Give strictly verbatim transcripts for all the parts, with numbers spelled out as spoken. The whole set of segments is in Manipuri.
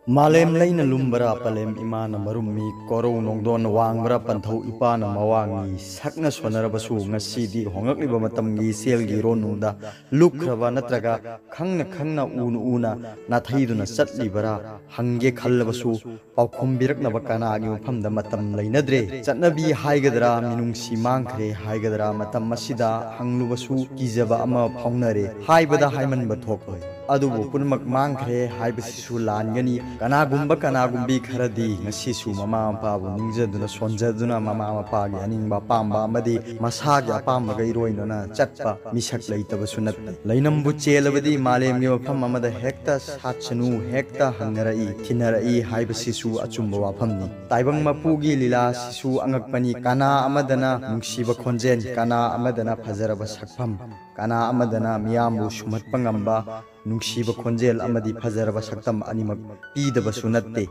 ꯃꯥꯂꯦꯝ ꯂꯩꯅ ꯂꯨꯝꯕꯔꯥ ꯄꯂꯦꯝ ꯏꯃꯥꯅ ꯃꯔꯨꯝꯃꯤ, ꯀꯣꯔꯧ ꯅꯣꯡꯗꯣꯟ ꯋꯥꯡꯕꯔꯥ ꯄꯟꯊꯧ ꯏꯄꯥꯅ ꯃꯋꯥꯡꯉꯤ꯫ ꯁꯛꯅ ꯁꯣꯟꯅꯔꯕꯁꯨ ꯉꯁꯤꯗꯤ ꯍꯣꯡꯂꯛꯂꯤꯕ ꯃꯇꯝꯒꯤ ꯏꯆꯦꯜꯒꯤ ꯏꯔꯣꯟꯅꯨꯡꯗ ꯂꯨꯞꯈ꯭ꯔꯕ ꯅꯠꯇ꯭ꯔꯒ ꯈꯪꯅ ꯈꯪꯅ ꯎꯅ ꯎꯅ ꯅꯥꯊꯩꯗꯨꯅ ꯆꯠꯂꯤꯕꯔꯥ ꯍꯪꯒꯦ ꯈꯜꯂꯕꯁꯨ ꯄꯥꯎꯈꯨꯝ ꯄꯤꯔꯛꯅꯕ ꯀꯅꯥꯒꯤ ꯃꯐꯝꯗ ꯃꯇꯝ ꯂꯩꯅꯗ꯭ꯔꯦ꯫ ꯆꯠꯅꯕꯤ ꯍꯥꯏꯒꯗ꯭ꯔꯥ, ꯃꯤꯅꯨꯡꯁꯤ ꯃꯥꯡꯈ꯭ꯔꯦ ꯍꯥꯏꯒꯗ꯭ꯔꯥ, ꯃꯇꯝ ꯑꯁꯤꯗ ꯍꯪꯂꯨꯕꯁꯨ ꯀꯤꯖꯕ ꯑꯃ ꯐꯥꯎꯅꯔꯦ꯫ ꯍꯥꯏꯕꯗ ꯍꯥꯏꯃꯟꯕ ꯊꯣꯛꯂꯣꯏ꯫ ꯑꯗꯨꯕꯨ ꯄꯨꯝꯅꯃꯛ ꯃꯥꯡꯈ꯭ꯔꯦ ꯍꯥꯏꯕꯁꯤꯁꯨ ꯂꯥꯟꯒꯅꯤ꯫ ꯀꯅꯥꯒꯨꯝꯕ ꯀꯅꯥꯒꯨꯝꯕꯤ ꯈꯔꯗꯤ ꯉꯁꯤꯁꯨ ꯃꯃꯥ ꯃꯄꯥꯕꯨ ꯅꯤꯡꯖꯗꯨꯅ ꯁꯣꯟꯖꯗꯨꯅ ꯃꯃꯥ ꯃꯄꯥꯒꯤ ꯑꯅꯤꯡꯕ ꯑꯄꯥꯝꯕ ꯑꯃꯗꯤ ꯃꯁꯥꯒꯤ ꯑꯄꯥꯝꯕꯒ ꯏꯔꯣꯏꯅꯅ ꯆꯠꯄ ꯃꯤꯁꯛ ꯂꯩꯇꯕꯁꯨ ꯅꯠꯇꯦ꯫ ꯂꯩꯅꯝꯕꯨ ꯆꯦꯜꯂꯕꯗꯤ ꯃꯥꯂꯦꯝꯒꯤ ꯃꯐꯝ ꯑꯃꯗ ꯍꯦꯛꯇ ꯁꯥꯠꯁꯅꯨ, ꯍꯦꯛꯇ ꯍꯪꯅꯔꯛꯏ, ꯊꯤꯅꯔꯛꯏ ꯍꯥꯏꯕꯁꯤꯁꯨ ꯑꯆꯨꯝꯕ ꯋꯥꯐꯝꯅꯤ꯫ ꯇꯥꯏꯕꯪ ꯃꯄꯨꯒꯤ ꯂꯤꯂꯥꯁꯤꯁꯨ ꯑꯉꯛꯄꯅꯤ꯫ ꯀꯅꯥ ꯑꯃꯗꯅ ꯅꯨꯡꯁꯤꯕ ꯈꯣꯟꯖꯦꯜ, ꯀꯅꯥ ꯑꯃꯗꯅ ꯐꯖꯔꯕ ꯁꯛꯐꯝ, ꯀꯅꯥ ꯑꯃꯗꯅ ꯃꯤꯌꯥꯝꯕꯨ ꯁꯨꯝꯍꯠꯄ ꯉꯝꯕ ꯅꯨꯡꯁꯤꯕ ꯈꯣꯟꯖꯦꯜ ꯑꯃꯗꯤ ꯐꯖꯔꯕ ꯁꯛꯇꯝ ꯑꯅꯤꯃꯛ ꯄꯤꯗꯕꯁꯨ ꯅꯠꯇꯦ꯫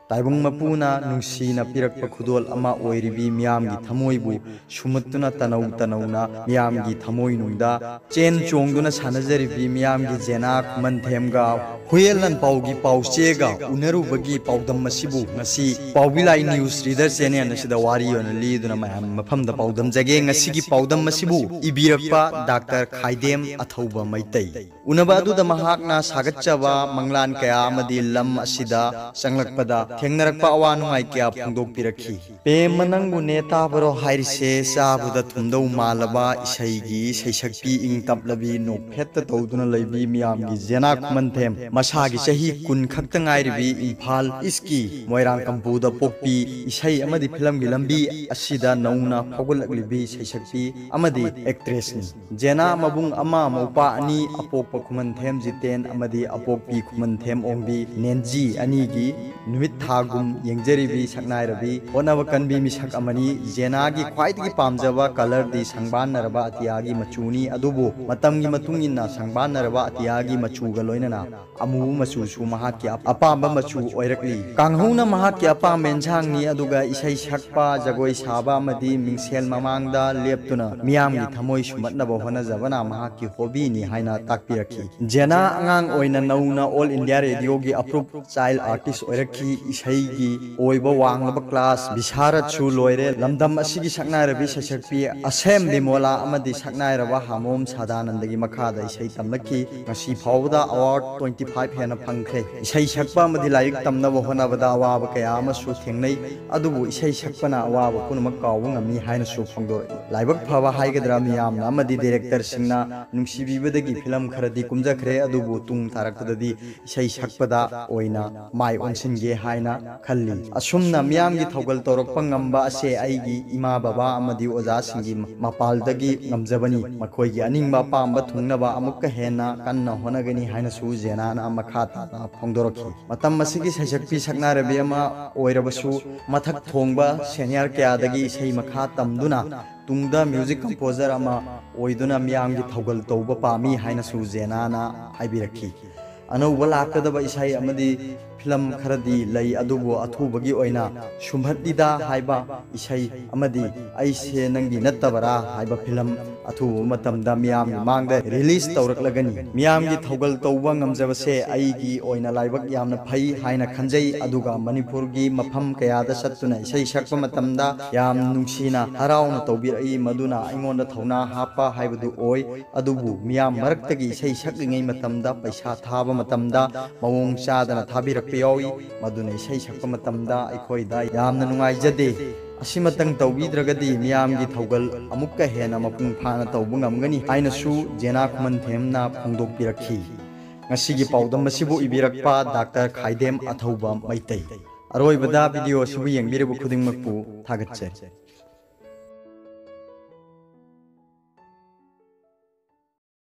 ꯇꯥꯏꯕꯪ ꯃꯄꯨꯅ ꯅꯨꯡꯁꯤꯅ ꯄꯤꯔꯛꯄ ꯈꯨꯗꯣꯜ ꯑꯃ ꯑꯣꯏꯔꯤꯕꯤ ꯃꯤꯌꯥꯝꯒꯤ ꯊꯃꯣꯏꯕꯨ ꯁꯨꯝꯍꯠꯇꯨꯅ ꯇꯅꯧ ꯇꯅꯧꯅ ꯃꯤꯌꯥꯝꯒꯤ ꯊꯃꯣꯏꯅꯨꯡꯗ ꯆꯦꯟ ꯆꯣꯡꯗꯨꯅ ꯁꯥꯟꯅꯖꯔꯤꯕꯤ ꯃꯤꯌꯥꯝꯒꯤ ꯖꯦꯅꯥ ꯈꯨꯃꯟꯊꯦꯝꯒ ꯍꯨꯌꯦꯜ ꯂꯥꯟꯄꯥꯎꯒꯤ ꯄꯥꯎꯆꯦꯒ ꯎꯅꯔꯨꯕꯒꯤ ꯄꯥꯎꯗꯝ ꯑꯁꯤꯕꯨ ꯉꯁꯤ ꯄꯥꯎꯕꯤꯂꯥꯏ ꯅ꯭ꯌꯨꯁ ꯔꯤꯗꯔ ꯆꯦꯅꯦꯜ ꯑꯁꯤꯗ ꯋꯥꯔꯤ ꯑꯣꯏꯅ ꯂꯤꯗꯨꯅ ꯃꯌꯥꯝ ꯃꯐꯝꯗ ꯄꯥꯎꯗꯝꯖꯒꯦ꯫ ꯉꯁꯤꯒꯤ ꯄꯥꯎꯗꯝ ꯑꯁꯤꯕꯨ ꯏꯕꯤꯔꯛꯄ ꯗꯥꯛꯇꯔ ꯈꯥꯏꯗꯦꯝ ꯑꯊꯧꯕ ꯃꯩꯇꯩ꯫ ꯎꯅꯕ ꯑꯗꯨꯗ ꯃꯍꯥꯛꯅ ꯁꯥꯒꯠꯆꯕ ꯃꯪꯂꯥꯟ ꯀꯌꯥ ꯑꯃꯗꯤ ꯂꯝ ꯑꯁꯤꯗ ꯆꯪꯂꯛꯄꯗ ꯊꯦꯡꯅꯔꯛꯄ ꯑꯋꯥ ꯅꯨꯡꯉꯥꯏ ꯀꯌꯥ ꯐꯣꯡꯗꯣꯛꯄꯤꯔꯛꯈꯤ꯫ ꯄꯦꯝꯃ ꯅꯪꯕꯨꯅꯦ ꯇꯥꯕꯔꯣ ꯍꯥꯏꯔꯤꯁꯦ, ꯆꯥꯕꯗ ꯊꯨꯝꯗꯧ ꯃꯥꯜꯂꯕ ꯏꯁꯩꯒꯤ ꯁꯩꯁꯛꯄꯤ ꯏꯪ ꯇꯞꯂꯕꯤ ꯅꯣꯛꯐꯦꯠꯇ ꯇꯧꯗꯨꯅ ꯂꯩꯕꯤ ꯃꯤꯌꯥꯝꯒꯤ ꯖꯦꯅꯥ ꯈꯨꯃꯟꯊꯦꯝ, ꯃꯁꯥꯒꯤ ꯆꯍꯤ ꯀꯨꯟ ꯈꯛꯇ ꯉꯥꯏꯔꯤꯕꯤ ꯏꯝꯐꯥꯜ ꯏꯁꯀꯤ ꯃꯣꯏꯔꯥꯡ ꯀꯝꯄꯨꯗ ꯄꯣꯛꯄꯤ, ꯏꯁꯩ ꯑꯃꯗꯤ ꯐꯤꯂꯝꯒꯤ ꯂꯝꯕꯤ ꯑꯁꯤꯗ ꯅꯧꯅ ꯐꯥꯎꯒꯠꯂꯛꯂꯤꯕꯤ ꯁꯩꯁꯛꯄꯤ ꯑꯃꯗꯤ ꯑꯦꯛꯇ꯭ꯔꯦꯁꯅꯤ꯫ ꯖꯦꯅꯥ ꯃꯕꯨꯡ ꯑꯃ ꯃꯧꯄꯥ ꯑꯅꯤ, ꯑꯄꯣꯛꯄ ꯈꯨꯃꯟꯊꯦꯝ ꯖꯤꯇꯦꯟ ꯑꯃꯗꯤ ꯑꯄꯣꯛꯄꯤ ꯈꯨꯃꯟꯊꯦꯝ ꯑꯣꯡꯕꯤ ꯅꯦꯟꯖꯤ ꯑꯅꯤꯒꯤ ꯅꯨꯃꯤꯠ ꯊꯥꯒꯨꯝ ꯌꯦꯡꯖꯔꯤꯕꯤ ꯁꯛꯅꯥꯏꯔꯕꯤ, ꯍꯣꯠꯅꯕ ꯀꯟꯕꯤ ꯃꯤꯁꯛ ꯑꯃꯅꯤ꯫ ꯖꯦꯅꯥꯒꯤ ꯈ꯭ꯋꯥꯏꯗꯒꯤ ꯄꯥꯝꯖꯕ colourꯗꯤ ꯁꯪꯕꯥꯟꯅꯔꯕ ꯑꯇꯤꯌꯥꯒꯤ ꯃꯆꯨꯅꯤ, ꯑꯗꯨꯕꯨ ꯃꯇꯝꯒꯤ ꯃꯇꯨꯡ ꯏꯟꯅ ꯁꯪꯕꯥꯟꯅꯔꯕ ꯑꯇꯤꯌꯥꯒꯤ ꯃꯆꯨꯒ ꯂꯣꯏꯅꯅ ꯑꯃꯨꯕ ꯃꯆꯨꯁꯨ ꯃꯍꯥꯛꯀꯤ ꯑꯄꯥꯝꯕ ꯃꯆꯨ ꯑꯣꯏꯔꯛꯂꯤ꯫ ꯀꯥꯡꯍꯧꯅ ꯃꯍꯥꯛꯀꯤ ꯑꯄꯥꯝꯕ ꯑꯦꯟꯁꯥꯡꯅꯤ, ꯑꯗꯨꯒ ꯏꯁꯩ ꯁꯛꯄ, ꯖꯒꯣꯏ ꯁꯥꯕ ꯑꯃꯗꯤ ꯃꯤꯡꯁꯦꯜ ꯃꯃꯥꯡꯗ ꯂꯦꯞꯇꯨꯅ ꯃꯤꯌꯥꯝꯒꯤ ꯊꯃꯣꯏ ꯁꯨꯝꯍꯠꯅꯕ ꯍꯣꯠꯅꯖꯕꯅ ꯃꯍꯥꯛꯀꯤ hobbyꯅꯤ ꯍꯥꯏꯅ ꯇꯥꯛꯄꯤꯔꯛꯈꯤ꯫ ꯖꯦꯅꯥ ꯑꯉꯥꯡ ꯑꯣꯏꯅ ꯅꯧꯅ All India Radioꯒꯤ approved child artist ꯑꯣꯏꯔꯛꯈꯤ꯫ ꯏꯁꯩꯒꯤ ꯑꯣꯏꯕ ꯋꯥꯡꯂꯕ class ꯕꯤꯁꯥꯔꯠꯁꯨ ꯂꯣꯏꯔꯦ꯫ ꯂꯝꯗꯝ ꯑꯁꯤꯒꯤ ꯁꯛꯅꯥꯏꯔꯕꯤ ꯁꯩꯁꯛꯄꯤ ꯑꯁꯦꯝ ꯕꯤꯃꯣꯂꯥ ꯑꯃꯗꯤ ꯁꯛꯅꯥꯏꯔꯕ ꯍꯥꯃꯣꯝ ꯁꯗꯥꯅꯟꯗꯒꯤ ꯃꯈꯥꯗ ꯏꯁꯩ ꯇꯝꯂꯛꯈꯤ꯫ ꯉꯁꯤ ꯐꯥꯎꯕꯗ award twenty five ꯍꯦꯟꯅ ꯐꯪꯈ꯭ꯔꯦ꯫ ꯏꯁꯩ ꯁꯛꯄ ꯑꯃꯗꯤ ꯂꯥꯏꯔꯤꯛ ꯇꯝꯅꯕ ꯍꯣꯠꯅꯕꯗ ꯑꯋꯥꯕ ꯀꯌꯥ ꯑꯃꯁꯨ ꯊꯦꯡꯅꯩ, ꯑꯗꯨꯕꯨ ꯏꯁꯩ ꯁꯛꯄꯅ ꯑꯋꯥꯕ ꯄꯨꯝꯅꯃꯛ ꯀꯥꯎꯕ ꯉꯝꯃꯤ ꯍꯥꯏꯅꯁꯨ ꯐꯣꯡꯗꯣꯔꯛꯏ꯫ ꯂꯥꯏꯕꯛ ꯐꯕ ꯍꯥꯏꯒꯗ꯭ꯔꯥ, ꯃꯤꯌꯥꯝꯅ ꯑꯃꯗꯤ directorꯁꯤꯡꯅ ꯅꯨꯡꯁꯤꯕꯤꯕꯗꯒꯤ ꯐꯤꯂꯝ ꯈꯔꯗꯤ ꯀꯨꯝꯖꯈ꯭ꯔꯦ, ꯑꯗꯨꯕꯨ ꯇꯨꯡ ꯇꯥꯔꯛꯄꯗꯗꯤ ꯏꯁꯩ ꯁꯛꯄꯗ ꯑꯣꯏꯅ ꯃꯥꯏ ꯑꯣꯟꯁꯤꯟꯒꯦ ꯍꯥꯏꯅ ꯈꯜꯂꯤ꯫ ꯑꯁꯨꯝꯅ ꯃꯤꯌꯥꯝꯒꯤ ꯊꯧꯒꯜ ꯇꯧꯔꯛꯄ ꯉꯝꯕ ꯑꯁꯦ ꯑꯩꯒꯤ ꯏꯃꯥ ꯕꯕꯥ ꯑꯃꯗꯤ ꯑꯣꯖꯥꯁꯤꯡꯒꯤ ꯃꯄꯥꯜꯗꯒꯤ ꯉꯝꯖꯕꯅꯤ꯫ ꯃꯈꯣꯏꯒꯤ ꯑꯅꯤꯡꯕ ꯑꯄꯥꯝꯕ ꯊꯨꯡꯅꯕ ꯑꯃꯨꯛꯀ ꯍꯦꯟꯅ ꯀꯟꯅ ꯍꯣꯠꯅꯒꯅꯤ ꯍꯥꯏꯅꯁꯨ ꯖꯦꯅꯥꯅ ꯃꯈꯥ ꯇꯥꯅ ꯐꯣꯡꯗꯣꯔꯛꯈꯤ꯫ ꯃꯇꯝ ꯑꯁꯤꯒꯤ ꯁꯩꯁꯛꯄꯤ ꯁꯛꯅꯥꯏꯔꯕꯤ ꯑꯃ ꯑꯣꯏꯔꯕꯁꯨ ꯃꯊꯛ ꯊꯣꯡꯕ senior ꯀꯌꯥꯗꯒꯤ ꯏꯁꯩ ꯃꯈꯥ ꯇꯝꯗꯨꯅ ꯇꯨꯡꯗ music composer ꯑꯃ ꯑꯣꯏꯗꯨꯅ ꯃꯤꯌꯥꯝꯒꯤ ꯊꯧꯒꯜ ꯇꯧꯕ ꯄꯥꯝꯃꯤ ꯍꯥꯏꯅꯁꯨ ꯖꯦꯅꯥꯅ ꯍꯥꯏꯕꯤꯔꯛꯈꯤ꯫ ꯑꯅꯧꯕ ꯂꯥꯛꯀꯗꯕ ꯏꯁꯩ ꯑꯃꯗꯤ ꯐꯤꯂꯝ ꯈꯔꯗꯤ ꯂꯩ, ꯑꯗꯨꯕꯨ ꯑꯊꯨꯕꯒꯤ ꯑꯣꯏꯅ ꯁꯨꯝꯍꯠꯂꯤꯗ ꯍꯥꯏꯕ ꯏꯁꯩ ꯑꯃꯗꯤ ꯑꯩꯁꯦ ꯅꯪꯒꯤ ꯅꯠꯇꯕꯔꯥ ꯍꯥꯏꯕ ꯐꯤꯂꯝ ꯑꯊꯨꯕ ꯃꯇꯝꯗ ꯃꯤꯌꯥꯝꯒꯤ ꯃꯥꯡꯗ release ꯇꯧꯔꯛꯂꯒꯅꯤ꯫ ꯃꯤꯌꯥꯝꯒꯤ ꯊꯧꯒꯜ ꯇꯧꯕ ꯉꯝꯖꯕꯁꯦ ꯑꯩꯒꯤ ꯑꯣꯏꯅ ꯂꯥꯏꯕꯛ ꯌꯥꯝꯅ ꯐꯩ ꯍꯥꯏꯅ ꯈꯟꯖꯩ, ꯑꯗꯨꯒ ꯃꯅꯤꯄꯨꯔꯒꯤ ꯃꯐꯝ ꯀꯌꯥꯗ ꯆꯠꯇꯨꯅ ꯏꯁꯩ ꯁꯛꯄ ꯃꯇꯝꯗ ꯌꯥꯝ ꯅꯨꯡꯁꯤꯅ ꯍꯔꯥꯎꯅ ꯇꯧꯕꯤꯔꯛꯏ, ꯃꯗꯨꯅ ꯑꯩꯉꯣꯟꯗ ꯊꯧꯅꯥ ꯍꯥꯞꯄ ꯍꯥꯏꯕꯗꯨ ꯑꯣꯏ꯫ ꯑꯗꯨꯕꯨ ꯃꯤꯌꯥꯝ ꯃꯔꯛꯇꯒꯤ ꯏꯁꯩ ꯁꯛꯂꯤꯉꯩ ꯃꯇꯝꯗ ꯄꯩꯁꯥ ꯊꯥꯕ ꯃꯇꯝꯗ ꯃꯑꯣꯡ ꯆꯥꯗꯅ ꯊꯥꯕꯤꯔꯛꯄ ꯌꯥꯎꯏ꯫ ꯃꯗꯨꯅ ꯏꯁꯩ ꯁꯛꯄ ꯃꯇꯝꯗ ꯑꯩꯈꯣꯏꯗ ꯌꯥꯝꯅ ꯅꯨꯡꯉꯥꯏꯖꯗꯦ꯫ ꯑꯁꯤꯃꯇꯪ ꯇꯧꯕꯤꯗ꯭ꯔꯒꯗꯤ ꯃꯤꯌꯥꯝꯒꯤ ꯊꯧꯒꯜ ꯑꯃꯨꯛꯀ ꯍꯦꯟꯅ ꯃꯄꯨꯡ ꯐꯥꯅ ꯇꯧꯕ ꯉꯝꯒꯅꯤ ꯍꯥꯏꯅꯁꯨ ꯖꯦꯅꯥ ꯈꯨꯃꯟꯊꯦꯝꯅ ꯐꯣꯡꯗꯣꯛꯄꯤꯔꯛꯈꯤ꯫ ꯉꯁꯤꯒꯤ ꯄꯥꯎꯗꯝ ꯑꯁꯤꯕꯨ ꯏꯕꯤꯔꯛꯄ ꯗꯥꯛꯇꯔ ꯈꯥꯏꯗꯦꯝ ꯑꯊꯧꯕ ꯃꯩꯇꯩ꯫ ꯑꯔꯣꯏꯕꯗ video ꯑꯁꯤꯕꯨ ꯌꯦꯡꯕꯤꯔꯤꯕ ꯈꯨꯗꯤꯡꯃꯛꯄꯨ ꯊꯥꯒꯠꯆꯔꯤ꯫